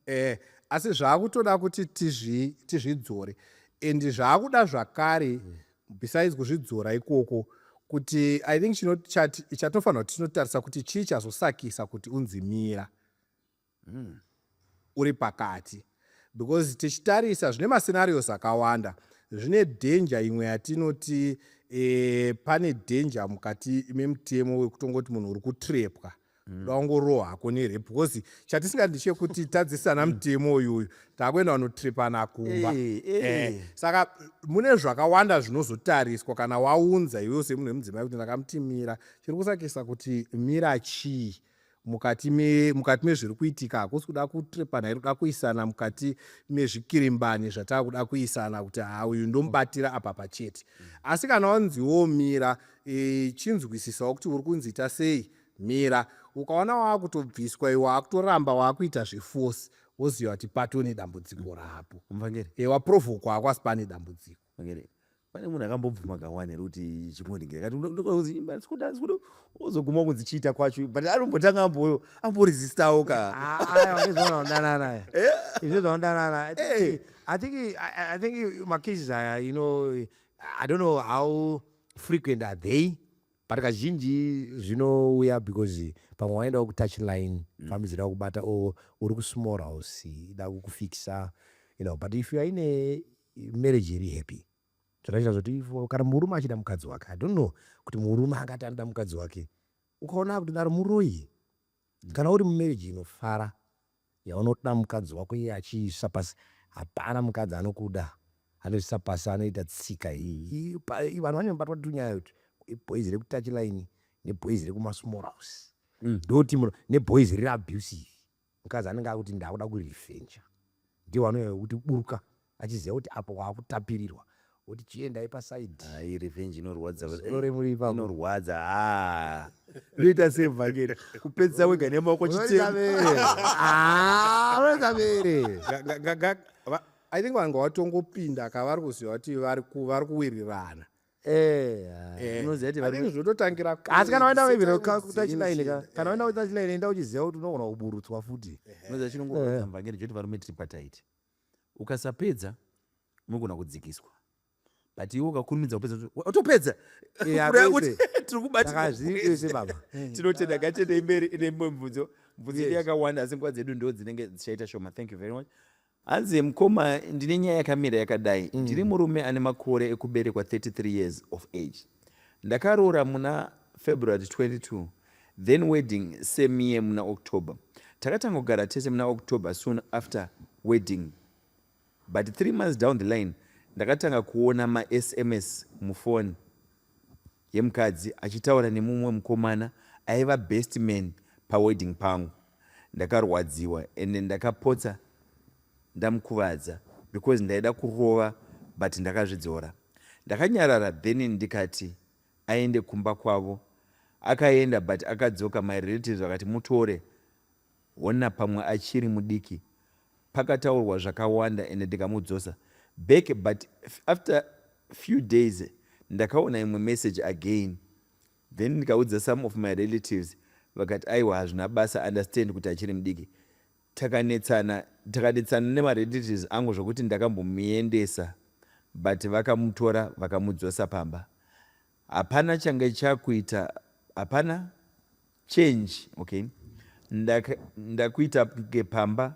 eh, asi zvaakutoda kuti tizvidzore and zvaakuda zvakare besides kuzvidzora ikoko kuti I think chatofanira kuti tinotarisa kuti chii chazosakisa kuti unzi mira uri pakati because tichitarisa zvine mascenarios akawanda zvine danger imwe yatinoti pane danger mukati memutemo wekutongoti munhu uri kutrepwa kuda kungorohwa hako nerape because chatisingadi ndechekuti tadzisana mutemo uyuyu takuenda kunotrepana kumba. Saka mune zvakawanda zvinozotariswa kana waunza iwewe semunhu wemudzimai kuti ndakamuti mira chiri kusakisa kuti mira chii mukati me mukati mezviri kuitika hakusi kuda kutrepana here kuda kuisana mukati mezvikirimbani zvatakuda kuisana kuti haa uyu ndomubatira apa pachete asi kana wanzi womira e, chinzwisisawo kuti uri kunzi ita sei mira ukaona waakutobviswa iwe waakutoramba waakuita zveforce woziva kuti patone dambudziko rapo Muvhangeri. E, waprovokwa hako asi pane dambudziko. Muvhangeri. Pane munhu akambobvuma kawani here kuti chimboningire akati ndikuda ozoguma kunzi chiita kwacho but anombotanga amboresistawo ka. Aiwa ndizvo izvo zvaundanana. I think I think macases aya, you know, I don't know how frequent are they, but kazhinji zvinouya because pamwe waendawo kutouch line family dzida kubata or uri kusmall house ida kukufixa, you know, but if you are in a marriage iri happy zvakaita zvoti kana murume achida mukadzi wake, I don't know kuti murume angati anoda mukadzi wake ukaona akutodaro muroyi. Kana uri mumarriage inofara yaunoda mukadzi wako iye achiisa pasi, hapana mukadzi anokuda anoisa pasi anoita tsika iyi. Vanhu vanobatwa tunyaya kuti boys rekutouch line neboys rekumasmall house ndoti neboys riri abusive. Mukadzi anenge akuti ndakuda kurevenge, ndiwo anouya wekuti buruka achiziva kuti apo waakutapirirwa woti chiendai paside. Hai, revenge inorwadza. Zorore muri ipapo. Inorwadza. Ah. Unoita sei mvangeri kupedzisa wega nemaoko chitemo. Ah, unoita bere. I think vanhu vatongopinda ka vari kuziva kuti vari kuwirirana. Unoziva kuti I think zvototangira asi kana waenda maybe kutouch line ka, kana waenda kutouch line enda uchiziva kuti unogona kuburutswa futi. Unoziva chinongorwadza mvangeri choti varume tiri pataiti ukasapedza unogona kudzikiswa but iwe ukakurumidza kupedza watopedza kureva kuti tiri kubatika zvese baba. Tinotenda ngatendei mberi ine imwe mibvunzo mibvunzo yedu yakawanda asi nguva dzedu ndo dzinenge dzichaita shoma. Thank you very much. Hanzi mukoma ndine nyaya yakamira yakadai. Ndiri murume ane makore ekuberekwa 33 years of age. Ndakaroora muna February 22 then wedding same year muna October. Takatanga kugara tese muna October soon after wedding but 3 months down the line ndakatanga kuona maSMS mufoni yemukadzi achitaura nemumwe mukomana aiva best man pawedding pangu. Ndakarwadziwa ende ndakapotsa ndamukuvadza because ndaida kurova, but ndakazvidzora. Ndakanyarara then ndikati aende kumba kwavo. Akaenda but akadzoka my relatives vakati mutore hona pamwe achiri mudiki. Pakataurwa zvakawanda ende ndikamudzosa back, but after few days ndakaona imwe message again. Then ndikaudza some of my relatives, vakati aiwa, hazvina basa, understand kuti achiri mudiki. Takanetsana, takanetsana nemarelatives angu zvokuti ndakambomuendesa, but vakamutora vakamudzosa pamba. Hapana change chakuita, hapana change. Okay, ndakuita kunge pamba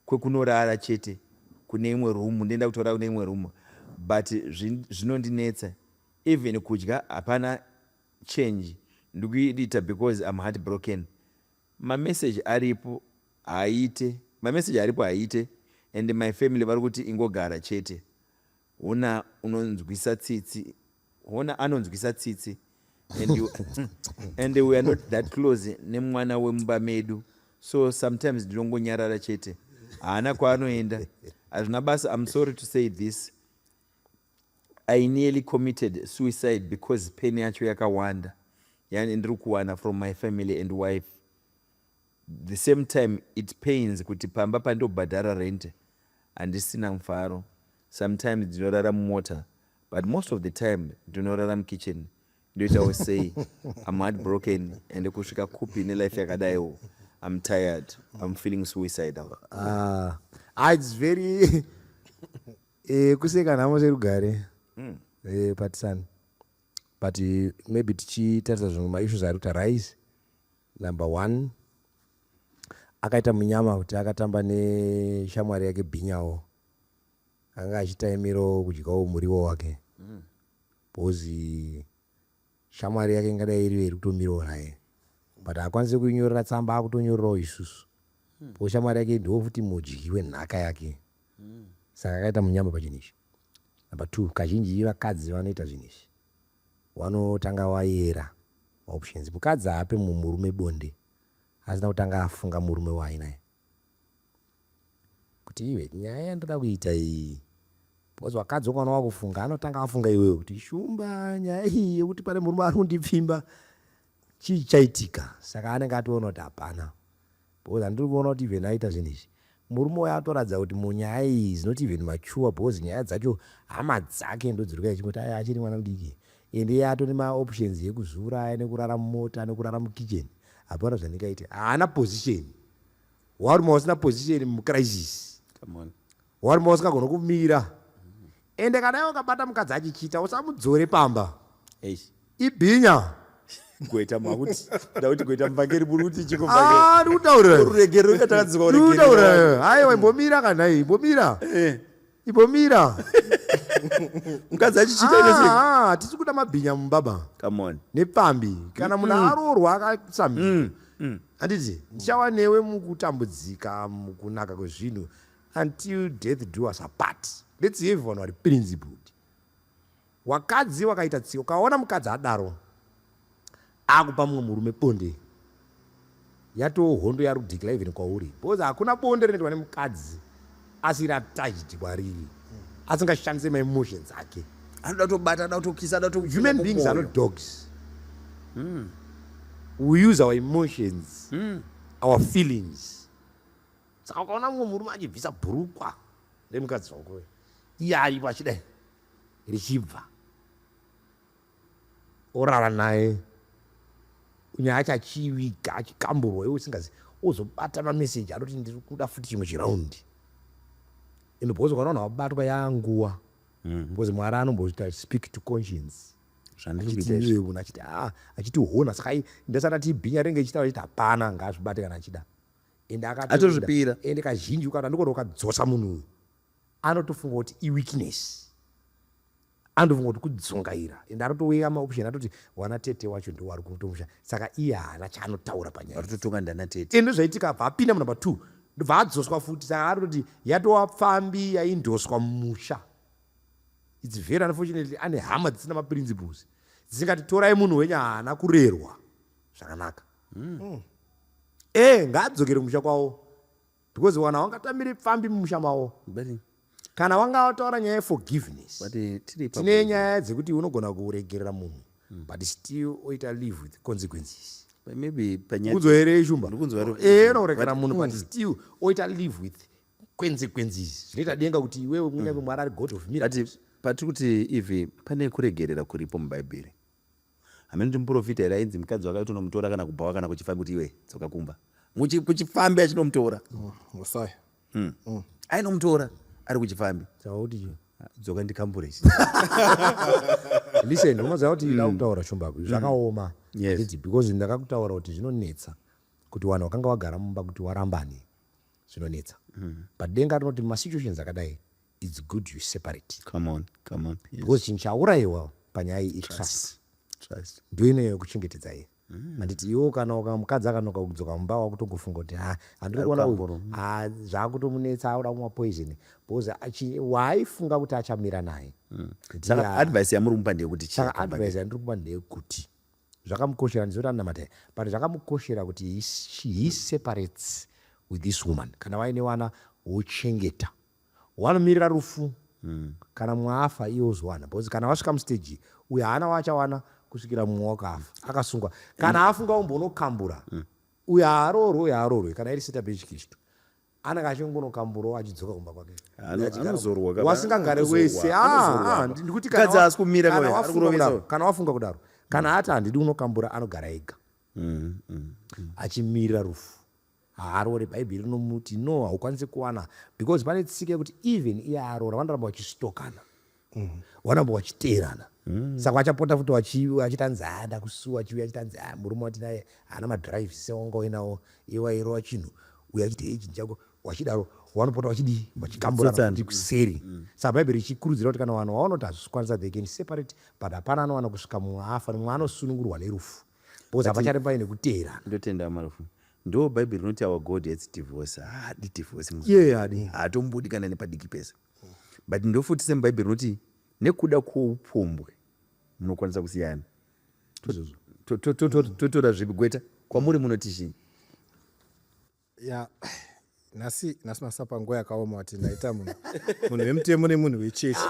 kwekunorara chete kune imwe room, ndoenda kutora kune imwe room, but zvinondinetsa. Even kudya hapana change. Ndikuita because I'm heart broken. Mameseji aripo haaite, mameseji aripo haaite, and my family vari kuti ingogara chete. Hona unonzwisa tsitsi, hona anonzwisa tsitsi, and we are not that close nemwana wemumba medu, so sometimes ndinongonyarara chete. Haana kwaanoenda, hazvina basa. I'm sorry to say this, I nearly committed suicide because pain yacho yakawanda yani ndiri kuwana from my family and wife. The same time it pains kuti pamba pandobhadhara rent handisina mufaro. Sometimes ndinorara mumota, but most of the time ndinorara mukitchen. Ndoitawo sei? I'm heartbroken and kusvika kupi nelife yakadaiwo? I'm tired, I'm feeling suicidal. Ah, ah, it's very kuseka nhamo serugare. Patisani, but maybe tichitarisa zvimwe maissues ari kuti arise. Number one, akaita munyama kuti akatamba neshamwari yake bhinyawo, anga achitaimirawo kudyawo muriwo wake, because shamwari yake ingadai iriyo iri kutomirawo naye, but haakwanisi kuinyorera tsamba, akutonyorerawo isusu, because shamwari yake ndiwo futi mudyi wenhaka yake. Saka akaita munyama pachinhu ichi. Number two, kazhinji vakadzi vanoita zvinhu izvi vanotanga vayera maoptions. Mukadzi haape mumurume bonde asina kutanga afunga murume waainaye kuti iwe, nyaya yandoda kuita iyi, because vakadzi ukaona wakufunga, anotanga afunga iwewe kuti shumba, nyaya iyi yekuti pane murume ari kundipfimba, chii chaitika? Saka anenge atoona kuti hapana, because handiri kuona kuti even aita zvinhu izvi, murume uyo atoratidza kuti munyaya iyi is not even mature, because nyaya dzacho hama dzake ndodziri kuya chingoti aya achiri mwana mudiki, ende iye atone maoptions ekuzviuraya nekurara mumota nekurara mukitchen. Hapana zvandingaite, haana position. Warume wasina position mucrisis, Come on. Warume wasingagona kumira. Ende kana iwe ukabata mukadzi achichita, usamudzore pamba. Eish. Ibhinya. Gweta makuti ndakuti gweta muvhangeri, muri kuti chiko? Ah, ndikutaurira. Ruregerero katakadzikwa. Ndikutaurira, haiwa, imbomira kana, imbomira. Imbomira. Mukadzi achichita ine sei? Ah, hatisi kuda mabhinya mubaba. Come on. Nepfambi. Kana munhu aroorwa akatsamira, handiti ndichava newe mukutambudzika, mukunaka kwezvinhu, until death do us apart. Let's have vanhu vari principled. Wakadzi wakaita tsika, ukaona mukadzi adaro akupa mumwe murume bonde, yatoo hondo yari kudeclare even kwauri, because hakuna bonde rinoitwa nemukadzi asiri attached kwariri, asingashandise maemotions ake. Anoda kutobata, anoda kutokisa, anoda. Human beings are not dogs. We use our emotions, our feelings. Saka ukaona mumwe murume achibvisa bhurukwa remukadzi wako, iye aripo achidai richibva, orara naye, nyaya yacho achiviga, achikamburwa, iwe usingazi, ozobata mameseji anoti ndiri kuda futi chimwe chiraundi. Ende because ukaona vanhu vabatwa yanguva, because Mwari anomboita speak to conscience. Zvandiri kuita izvi. Achiti munhu achiti a achiti hona, saka ndasati ati bhinya ringe ichitaura achiti hapana, ngaazvibate kana achida. Ende akatoenda. Atozvipira. Ende kazhinji ukati andikona ukadzosa munhu uyu, anotofunga kuti iweakness, anotofunga kuti kudzungaira, ende anotoweya maoption, atoti wana tete wacho ndo wari kutomusha, saka iye haana chaanotaura panyaya. Vari kutotonga ndana tete. Ende zvaitika, abva apinda munumber two, ndobva adzoswa futi, saka arototi yatova pfambi yaindoswa mumusha. It's very unfortunately ane hama dzisina maprinciples, dzisingati torai munhu wenyu, haana kurerwa zvakanaka. E, ngaadzokere kumusha kwavo, because wana wangatamire pfambi mumusha mavo. Kana wanga wataura nyaya yeforgiveness, But tiri ipapo. Tine nyaya dzekuti unogona kuregerera munhu, but still oita live with consequences. But maybe panyaya Kunzwa here, Shumba? Ndikunzwa. Eh, unoregera munhu, but still oita live with consequences. Zvinoita denga kuti iwewe, kunyange Mwari ari God of miracles. But patiri kuti ivi pane kuregerera kuripo mubhaibheri, hamene kuti muprofita here ainzi mukadzi wake tonomutora kana kubhawa kana kuchifambi, kuti iwe dzoka kumba. Kuchifambi achinomutora. Hosaya. Ainomutora ari kuchifambi. Saka kuti Dzoka ndikambure. Listen, unoziva kuti ida kutaura, Shumba, zvakaoma. Yes. Because ndakakutaura kuti zvinonetsa kuti vanhu vakanga vagara mumba kuti warambane, zvinonetsa. But denga rinoti mumasituations akadai, it's good you separate. Come on, come on, yes. Because chinhu chaurayiwa panyaya iyi itrust. Trust. Ndo inoyo kuchengetedza iye, handiti? Iwo kana mukadzi akanoka kudzoka mumba, wakutongofunga kuti ha, handiri kuona uyu. Ah, zvakutomunetsa, auda kumwa poison, because waaifunga kuti achamira naye. Saka advice yamuri kumupa ndeyekuti chii? Saka advice yandiri kumupa ndeyekuti zvakamukoshera, ndizoti anamata, but zvakamukoshera kuti he separates with this woman. Kana vaine vana, wochengeta, wanomirira rufu. Kana mumwe afa, iye ozowana, because kana vasvika mustage, uyo haana waachawana kusvikira mumwe wakafa akasungwa. Kana afunga umbonokambura, uyo haarorwe, uyo haarorwe. Kana iri setup yechikristu, anenge achingonokamburawo achidzoka kumba kwake. Anozorwa Wasingagare anozorwa, wese. Anozorwa Ah, apa. ndikuti Mukadzi haasi kumira kana kauya, ari wafunga kurovesa. kudaro, kana wafunga kudaro, kana ati handidi unokambura, anogara ega achimirira rufu, haarore. Bhaibheri rinomuti no, haukwanisi kuwana, because pane tsika yekuti even iye aroora, vanoramba vachistokana, vanoramba vachiteerana. Saka vachapota futi vachitanzi ha, ndakusuwa, chiuya achitanzi ha, murume wati naye haana madrives sewanga uinawo, iye wairova chinhu, uyo achiti ei chinhu chako, wachidaro vanopota vachidii, vachikamburana Tsotsana. kuti kuseri. Saka bhaibheri richikurudzira kuti kana vanhu vaona kuti hazvisi kukwanisa, they can separate, but hapana anowana kusvika mumwe afa, mumwe anosunungurwa nerufu, because hapachari paine kuteerana. Ndotenda Marufu. Ndo bhaibheri rinoti our God hates divorce. Haadi divorce. Iye adi. Haatombudi kana nepadiki pese. But ndofuti semubhaibheri rinoti nekuda kwoupombwe munokwanisa kusiyana. Totora zvipi, gweta? Kwamuri munoti chii? Ya, nhasi masapa nguva yakaoma kuti ndaita munhu wemutemo nemunhu wechechi,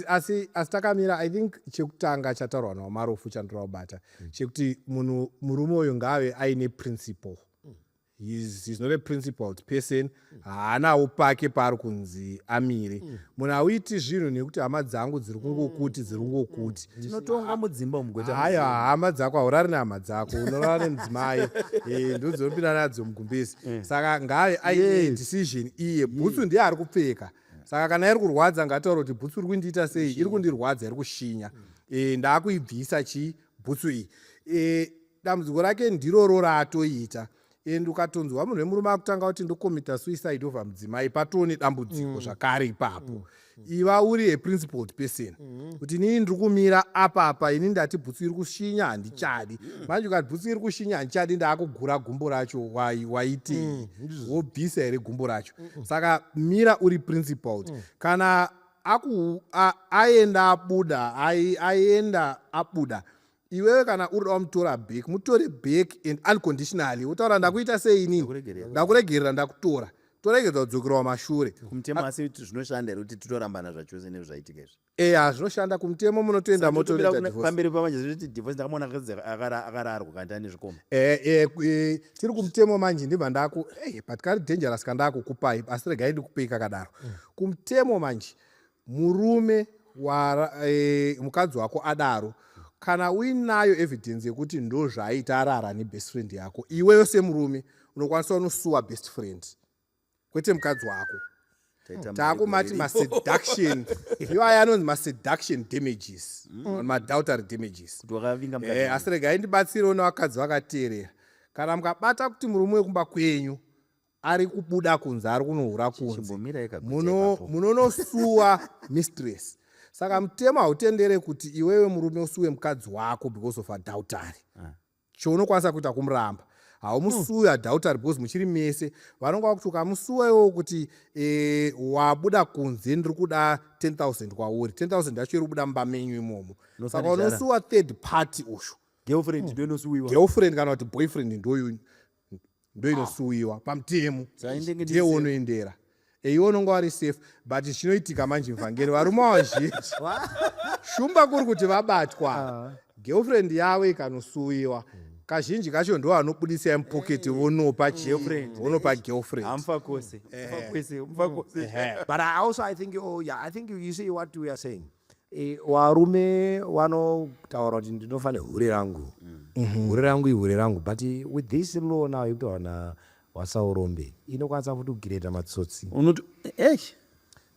asi takamira. I think chekutanga chataurwa naMarufu chandinoda kubata chekuti munhu murume uyu ngaave aine principle. He's not a principled person. Haanawo pake paari kunzi amire. Munhu hauiti zvinhu nekuti hama dzangu dziri kungokuti, dziri kungokuti. Tinotonga mudzimba umu, gweta. Haya, hama dzako, haurari nehama dzako, unorara nemudzimai. Ndodzinopinda nadzo mugumbezi. Saka ngaave aine decision iye. Bhutsu ndiye ari kupfeka, saka kana iri kurwadza, ngataura kuti bhutsu iri kundiita sei, iri kundirwadza, iri kushinya. Ndaakuibvisa chi bhutsu iyi. Dambudziko rake ndiroro raatoita. And ukatonzwa munhu wemurume akutanga kuti ndocommita suicide over mudzimai, patoo nedambudziko zvakare ipapo. Iva uri a principled person kuti inini ndiri kumira apapa, ini ndati bhutsu iri kushinya, handichadi. Manje ukati bhutsu iri kushinya, handichadi, ndaakugura gumbo racho, waitei? Wobvisa here gumbo racho? Saka mira uri principled. Kana aenda abuda, aenda abuda, iwewe kana uri da wamutora back, mutore back and unconditionally, wotaura ndakuita sei inini. Ndakuregerera. Ndakuregerera, ndakutora, toregedza kudzokerawo mashure. Kumutemo asi zvinoshanda here kuti titorambana zvachose nezvaitika izvi? Eya, zvinoshanda kumutemo, munotoenda motoita divorce. Pamberi pamanje zvoti divorce, ndakamuona akadzi akararwa kana ane zvikoma. Tiri kumutemo manje, ndibva ndaku but kari dangerous kandakukupai, asi regai ndikupei kakadaro. Kumutemo manje, murume mukadzi wako adaro, kana uinayo evidence yekuti ndo zvaaita, arara nebest friend yako, iweyo semurume unokwanisa unosuwa best friend, kwete mukadzi wako. Taita Taakumati mari. Maseduction iwo aya anonzi maseduction damages, maadultery damages. Kuti wakavinga mukadzi. Asi regai ndibatsirewo nevakadzi vakateerera. Kana mukabata kuti murume wekumba kwenyu ari kubuda kunze, ari kunohura kunze, Chimbomirai kakuita ipapo. Munonosuwa mistress. Saka mutemo hautendere kuti iwewe murume usuwe mukadzi wako because of adultery. Chounokwanisa kuita kumuramba, haumusuwi adultery, because muchiri mese. Vanonga vakuti ukamusuwa iwowo kuti wabuda kunze, ndiri kuda 10,000 kwauri, 10,000 yacho iri kubuda mumba menyu imomo. Saka Unofanira unosuwa third party ushu. Girlfriend ndoinosuwiwa. Girlfriend kana kuti boyfriend ndoinosuwiwa pamutemo. Zvaindenge Ndiye unoendera, iwe unonga wari safe. But chinoitika manje, mvangeri, varume vazhinji, shumba, kuri kuti vabatwa, girlfriend yavo ikanosuwiwa, kazhinji kacho ndo vanobudisa mupoketi vonopa Girlfriend. Vonopa girlfriend. Hamufakose, mufakose, mufakose. But I also, I think, oh yeah, I think you see what we are saying. Varume vanotaura kuti ndinofanira hure rangu, hure rangu ihure rangu. But with this law now yekutaura nawasaurombe, inokwanisa futi kucreata matsotsi. Unoti eish.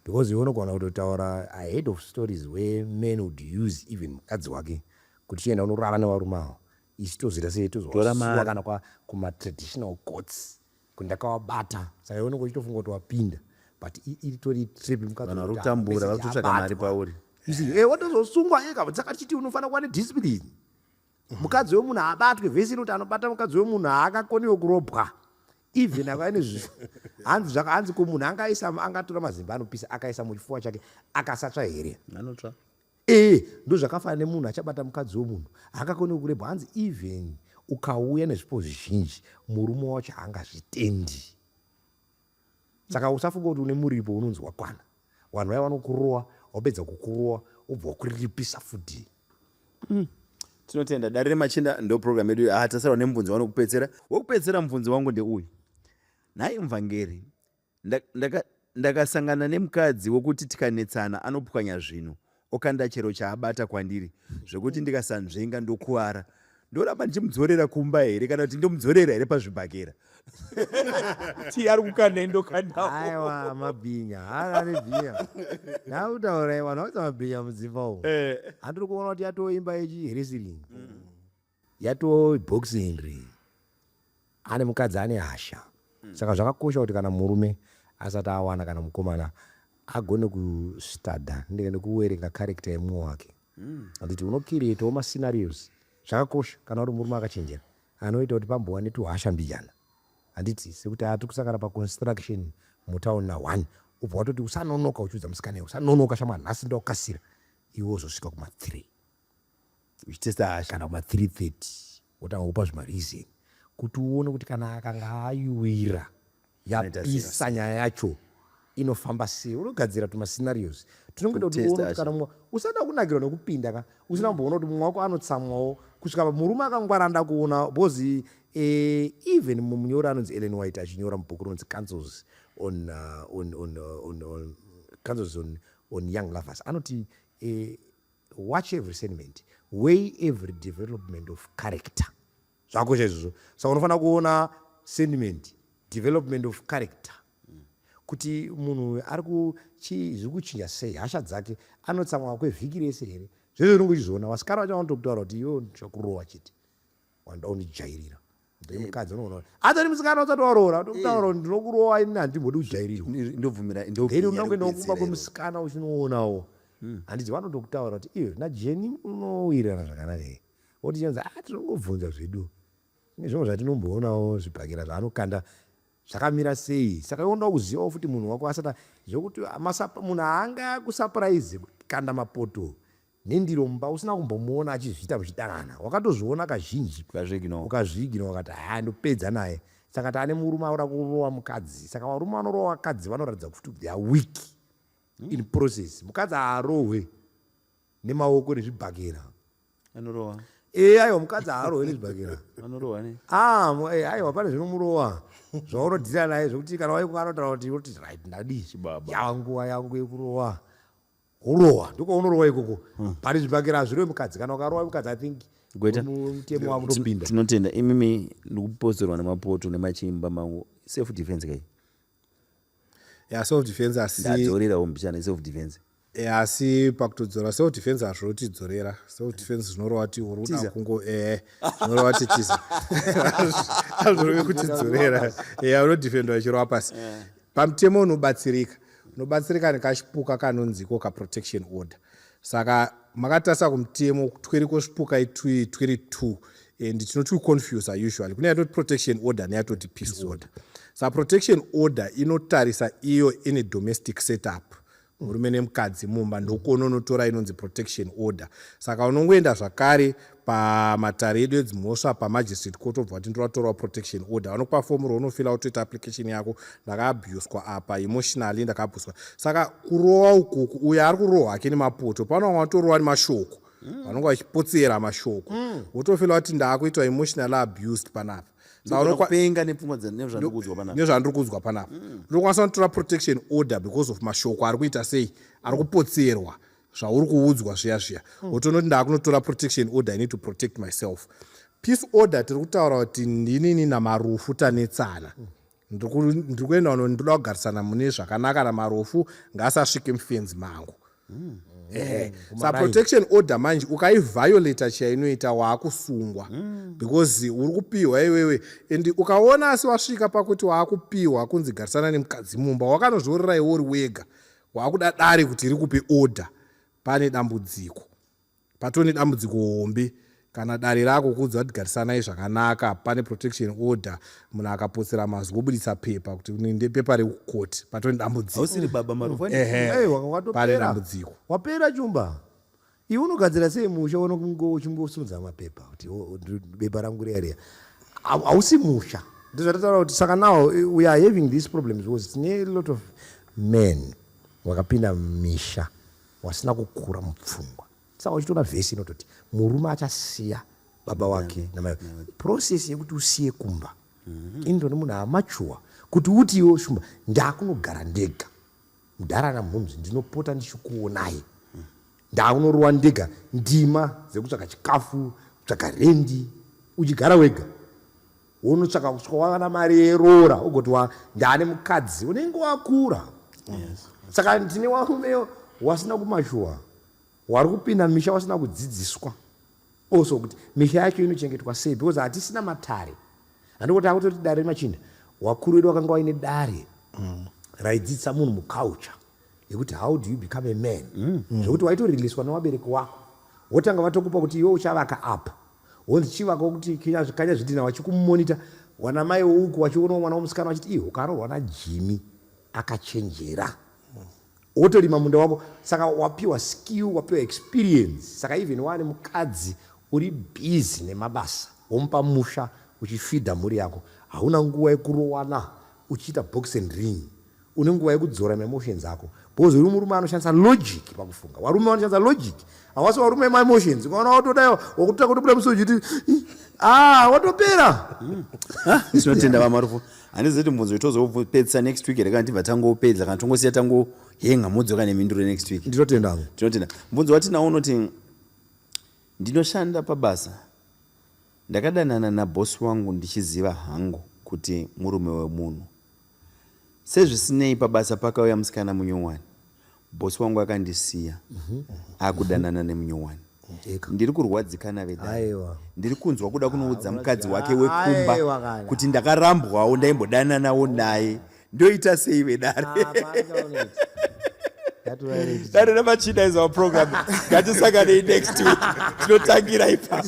Because iwe unogona kutotaura ahead of stories where men would use even mukadzi wake kuti chienda unorara nevarume avo, isu tozoita sei? Tora Tozowasuwa mari. kana kumatraditional courts kuti ndakawabata. Saka iwe unenge uchitofunga kuti wapinda, but itori trap. Mukadzi Vanhu vari wekuti kutambura, message vari kutotsvaka mari abatwa. pauri. You see, watozosungwa ega. Saka tichiti unofanira kuva nediscipline. Mukadzi wemunhu abatwe, vhesi inoti anobata mukadzi wemunhu haakakoniwe kurobwa, even akaine hanzi hanzi kumunhu angaisa, angatora mazimba anopisa akaisa muchifuwa chake, akasatsva here? Anotsva. Ee, ndo zvakafanana nemunhu achabata mukadzi wemunhu, haakakoni kurebwa. Hanzi even ukauya nezvipo zvizhinji, murume wacho haangazvitendi. Saka usafunga kuti une muripo unonzi wakwana. Vanhu vaya vanokurowa, wapedza kukurowa wobva wakuriripisa futi. Tinotenda. Dare remachinda ndo program yedu. Ah, tasarwa nemubvunzo wanokupedzera, wokupedzera. Mubvunzo wangu ndeuyu: nhai muvhangeri, ndakasangana nemukadzi wokuti tikanetsana anopwanya zvinhu, okanda chero chaabata kwandiri, zvekuti ndikasanzvenga ndokuvara. Ndoramba ndichimudzorera kumba here, kana kuti ndomudzorera here pazvibhakera? Ti ari kukanda, indokandawo. Aiwa, mabhinya haana nebhinya. Ndakutaurai, vanhu vakuita mabhinya mudzimba umu. Handiri kuona kuti yatoimba yechihwrestling, yato boxing ring. Ane mukadzi ane hasha. Saka zvakakosha kuti kana murume asati awana, kana mukomana, agone kustudya nekuverenga character yemumwe wake. Handiti unocreatawo mascenarios? Zvakakosha kana uri murume akachenjera anoita kuti pambova netuhasha mbijana, handiti? Sekuti hatiri kusangana paconstruction mutauni na1, ubva watoti usanonoka, uchiudza musikana iwe, "Usanonoka shamwari, nhasi ndokasira." Iwe uzosvika kuma3 Uchitesta hasha. Kana kuma3:30, wotanga kupa zvimareason kuti uone kuti kana akanga ayuwira, yapisa nyaya yacho inofamba sei. Unogadzira tumascenarios tinongoita kuti Kutesta uone kuti hasha. kana mumwe usada kunakirwa nekupinda ka, usina kumboona kuti mumwe wako anotsamwawo kusvika murume akangwara kuona. Because even munyori anonzi Ellen White achinyora mubhuku rinonzi Counsels on, on, on, on, Counsels on Young Lovers, anoti watch every sentiment, weigh every development of character. Zvakosha izvozvo. Saka unofanira kuona sentiment, development of character, kuti munhu ari zviri kuchinja sei hasha dzake, anotsamwa kwevhiki rese here. Zvese unenge uchizviona. Vasikana vacho vanotokutaura kuti iwe ndichakurowa chete, wanoda kundijairira. Ndemukadzi unoona atori musikana usati waroora, tokutaura kuti ndinokurowa, ini handimbodi kujairirwa. Ndobvumira. Then unoda kuenda kumba kwemusikana uchinoonawo, handiti? Vanotokutaura kuti iwe naJeni unowirirana zvakanaka here? Woti chinzi a tinongobvunza zvedu, nezvimwe zvatinomboonawo, zvibhakera zvaanokanda zvakamira sei. Saka iwe unoda kuzivawo futi munhu wako asati zvokuti munhu haanga kusurprise kukanda mapoto nendiro mumba usina kumbomuona achizviita muchidanana. Wakatozviona kazhinji. Ukazviignore. Ukazviignore, wakati ha, ndopedza naye. Saka taane murume auda kurova mukadzi. Saka varume vanorova vakadzi vanoratidza kuti they are weak in process. Mukadzi haarohwe nemaoko nezvibhakera. Anorohwa. E, aiwa, mukadzi haarohwe nezvibhakera. Anorohwa ne Ah, aiwa, pane zvinomurowa zvaunodhira naye zvokuti kana waiko anotaura kuti oti right, ndadii. Chibaba. Yava nguva yangu yekurowa, urowa ndokwaunorowa ikoko. Pane zvibhakera hazvirowe mukadzi. Kana ukarowa mukadzi, I think Gweta. mutemo wakutopinda. Tinotenda imimi. Ndikuposterwa nemapoto nemachimba mangu, self defense kai. Ya, self defense, asi Ndadzorerawo mbichana, self defense. Asi pakutodzora self defense hazvotidzorera. Self defense zvinoreva kuti uri kuda Tiza. kungo zvinoreva kuti tiza, hazvirevi kutidzorera. Unodefendwa uchirova pasi. Pamutemo unobatsirika, unobatsirika nekachipuka kanonziko kaprotection order. Saka makatarisa kumutemo tweriko zvipuka itwi twiri two, and tinotwiconfusa usually. Kune yatoti protection order neyatoti peace order. Saka protection order inotarisa iyo ine domestic setup. Murume nemukadzi mumba, ndokuononotora inonzi protection order. Saka unongoenda zvakare pamatare edu edzimhosva, pamagistrate court, obva kuti ndoratorwa protection order. Vanokupa fomu raunofila, wotoita application yako: ndakaabhuswa apa emotionally, ndakaabhuswa. Saka kurova ukuku, uyo ari kurohwa hake nemapoto, pano vamwe vatorova nemashoko, vanonge vachipotsera mashoko, wotofila kuti ndaakuitwa emotionally abused panapa. Saka Kupenga nepfungwa nezvandiri kuudzwa panapa. Nezvandiri kuudzwa panapa, ndinokwanisa kutora protection order because of mashoko ari kuita sei, ari kupotserwa, zvauri kuudzwa zviya zviya. Wotonoti ndaakunotora protection order, I need to protect myself. Peace order, tiri kutaura kuti ndinini naMarufu tanetsana, ndiri kuenda uno, ndoda kugarisana mune zvakanaka naMarufu, ngaasasvike mufenzi mangu. Sa protection order manje ukaiviolata, chainoita waakusungwa, because uri kupiwa iwewe. And ukaona asi wasvika pakuti waakupiwa kunzi garisana nemukadzi mumba, wakanozviorera iwe uri wega, waakuda dare kuti rikupe order, pane dambudziko, patone dambudziko hombe. Kana dare rako kuudza kuti garisanai zvakanaka, pane protection order, munhu akapotsera mazwi obudisa pepa kuti ndepepa rekukoti, patone dambudziko. Hausiri baba Marufu. Ehe. Aiwa, Pane watopera. dambudziko. Wapera chumba. Iwe unogadzira sei musha uchingosumudza mapepa kuti bepa rangu riya riya? Hausi musha. Ndozvatataura kuti saka now we are having these problems because tine a lot of men wakapinda misha wasina kukura mupfungwa. Saka uchitoona vhesi inototi murume achasiya baba wake namai wake. Process yekuti usiye kumba indoni munhu amachuwa kuti uti iwe shumba, ndakunogara ndega, mudhara namhomzi, ndinopota ndichikuonai, ndaunorowa ndega ndima dzekutsvaka chikafu, kutsvaka rendi, uchigara wega, wonotsvaka kusvika wawana mari yeroora, ugoti wa ndaane mukadzi, unenge wakura. Saka ndine warume wasina kumachuwa wari kupinda misha wasina kudzidziswa also kuti misha yacho inochengetwa sei, because hatisina matare. Handikuti akutoti dare remachinda, wakuru vedu vakanga vaine dare raidzidzisa munhu muculture yekuti how do you become a man, zvekuti waitoriliswa nevabereki wako, wotanga vatokupa kuti iwe uchavaka apa, wonzi chivaka, kuti kanya zvidhina, vachikumonita wana mai uku wachiona mwana womusikana vachiti iwe ukaroorwa naJimi akachenjera, wotorima munda wako. Saka wapiwa skill, wapiwa experience. Saka even waane mukadzi, uri busy nemabasa, womupa musha, uchifidha mhuri yako, hauna nguva yekurowana uchiita box and ring. Une nguva yekudzora maemotions ako because uri murume anoshandisa logic pakufunga. Varume vanoshandisa logic, havasi varume maemotions. Ukaona watodaiwa, wakutanga kutobuda musi uchiti a watopera. Tinotenda vaMarufu. Handizivi kuti mubvunzo tozopedzisa next week here, kana tibva tangopedza, kana tongosiya tangohenga, modzoka nemhinduro next week. Ndinotenda. Tinotenda. Mubvunzo watinawo unoti, ndinoshanda pabasa, ndakadanana nabhosi wangu ndichiziva hangu kuti murume wemunhu. Sezvisinei, pabasa pakauya musikana munyowani, bhosi wangu akandisiya akudanana nemunyowani. Eka. Ndiri kurwadzikana vedare. Aiwa. Ndiri kunzwa kuda kunoudza mukadzi wake Aiwa wekumba kana. kuti ndakarambwawo, ndaimbodananawo naye. Ndoita sei vedare? Dare ramachinda is our program. Ngatisanganei next week, tinotangira ipapo.